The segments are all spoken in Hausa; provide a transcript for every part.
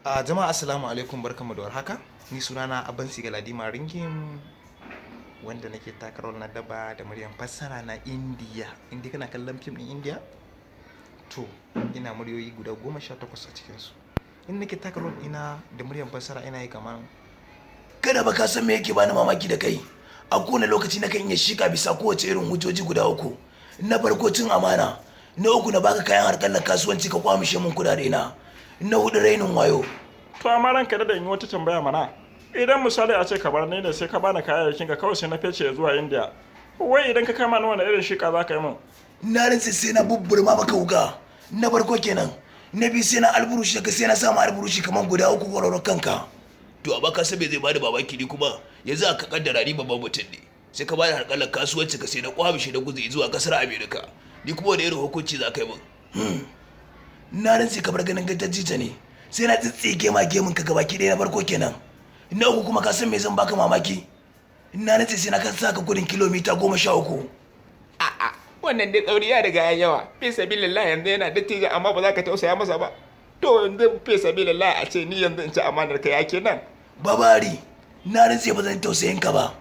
A jama'a, assalamu alaikum, barkanmu da warhaka. Ni sunana Abansi Galadima Ringim, wanda nake taka role na daba da muryan fassara na Indiya. Inda kana kallon fim ɗin Indiya? To, ina muryoyi guda 18 a cikinsu. In nake taka role ina da muryan fassara, ina yi kamar Kada ba ka san me yake bani mamaki da kai? A kowane lokaci na kan iya shika bisa kowace irin hujjoji guda uku. Na farko, cin amana. Na uku, na baka kayan harkallar kasuwanci ka kwamishe mun kudade na. Na hudu, rainin wayo. To, amma ranka da in yi wata tambaya mana. Idan misali a ce kamar ni ne, sai ka bani kayayyakin ka, kawai sai na fece zuwa India. Wai idan ka kama ni, wani irin shika za ka yi min? Na rantse sai na bubburma maka wuka. Na farko kenan. Na biyu, sai na alburushi ka, sai na samu alburushi kamar guda uku kwararro kanka. To, amma ka san me zai bani mamaki? Ni kuma yanzu aka kaddara ni babban mutum ne, sai ka bani harkallar kasuwanci ka, sai na kwamishe da guzu zuwa kasar America. Ni kuma wani irin hukunci za ka yi min? Na rantse kamar ganin gajajjita ne, sai na tsitsige ma gemun ka gabaki ɗaya, na farko kenan. Na uku kuma, ka san me zan baka mamaki? Na rantse sai na kan saka gudun kilomita 13. A'a, wannan dai tsauri ya riga ya yawa. Fi sabilillah, yanzu yana dattijo amma ba za ka tausaya masa ba? To, yanzu fi sabilillah, a ce ni yanzu in ci amanar ka, ya kenan? Babari, na rantse ba zan tausayin ka ba,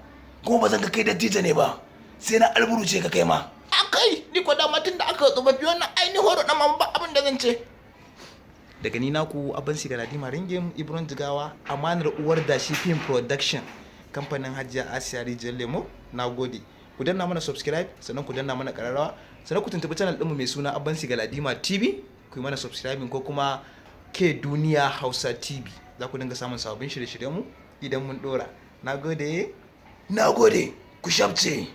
kuma ba zan ka kai dattijo ne ba, sai na alburuce ka kai ma. Akai ni ko dama tun da aka tsofaffi wannan ainihin horo na mama, ba abin da zan ce. Daga ni naku Abansi Galadima Ringim, Ibron Jigawa, amanar uwar dashi film production, kamfanin Hajiya Asiya Rijiyar Lemo. Na gode. Ku danna mana subscribe, sannan ku danna mana kararrawa, sannan ku tuntuɓi channel ɗinmu mai suna Abansi Galadima TV, ku yi mana subscribing, ko kuma Ke Duniya Hausa TV. Za ku dinga samun sababbin shirye-shiryenmu idan mun ɗora. Na gode. Na gode, ku shafce.